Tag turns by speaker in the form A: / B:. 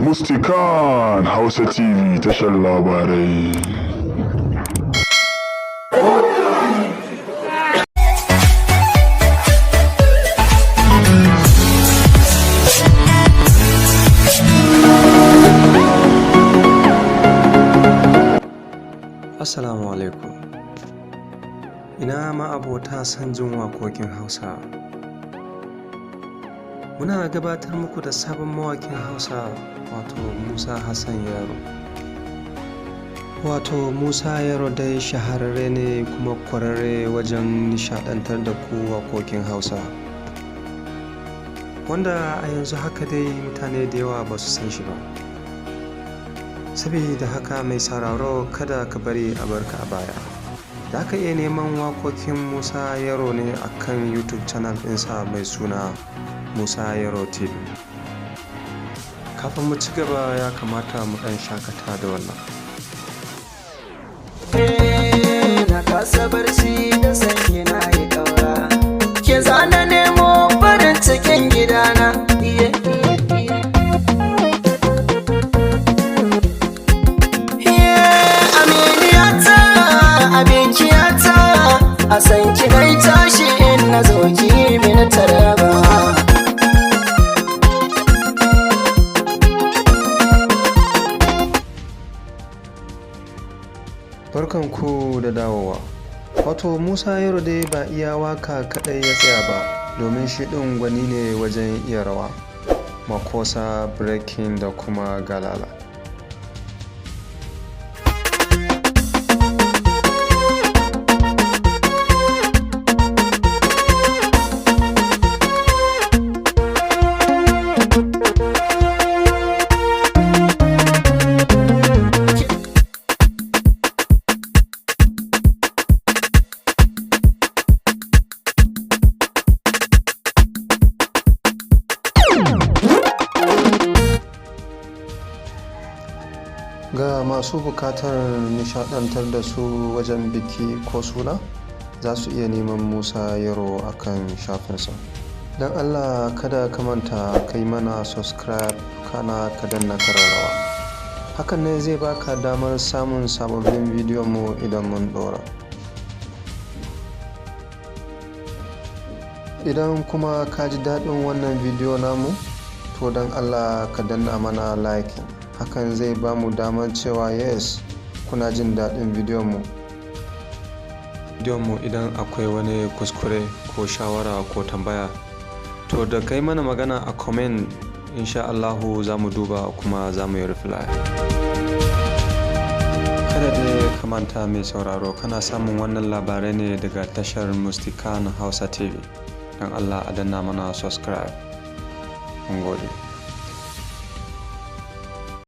A: Mustikan Hausa TV tashar labarai.
B: Assalamu alaikum. Ina ma'abota son jin waƙoƙin Hausa. Muna gabatar muku da sabon mawaƙin Hausa, wato Musa Hassan Yaro. Wato Musa Yaro dai shahararre ne kuma kwararre wajen nishaɗantar da ku waƙoƙin Hausa. Wanda a yanzu haka dai mutane da yawa ba su san shi ba. Saboda haka, mai sauraro, kada ka bari a barka a baya. Za ka iya neman waƙoƙin Musa Yaro ne a kan YouTube channel ɗinsa mai suna Musa Yaro TV. Kafin mu ci gaba, ya kamata mu ɗan shakata da wannan.
C: Na kasa barci da sanyi, na yi ƙaura, ke zana nemo farin cikin gidana. Iye, iye, iye. Iye, aminiyata, abikiyata, a san ki dai, tashi in na zo ki yi mini taraba.
B: Barkan ku da dawowa. Wato Musa Yaro dai ba iya waka kaɗai ya tsaya ba, domin shi ɗin gwani ne wajen iya rawa, makosa, breaking da kuma galala. Ga masu bukatar nishadantar da su wajen biki ko suna, za su iya neman Musa Yaro a kan shafinsa. Don Allah kada ka manta kai mana subscribe, kana ka danna kararrawa. Hakan ne zai baka damar samun sababbin bidiyon mu idan mun ɗora. Idan kuma ka ji daɗin wannan bidiyo namu, to don Allah ka danna mana like. Hakan zai ba mu damar cewa yes, kuna jin daɗin bidiyon mu. Bidiyon mu, idan akwai wani kuskure ko shawara ko tambaya, to da kai mana magana a comment, insha Allahu za mu duba kuma za mu yi reply. Kada dai ka manta, mai sauraro, kana samun wannan labarai ne daga tashar Mustikan Hausa TV. Don Allah a danna mana subscribe. Mun gode.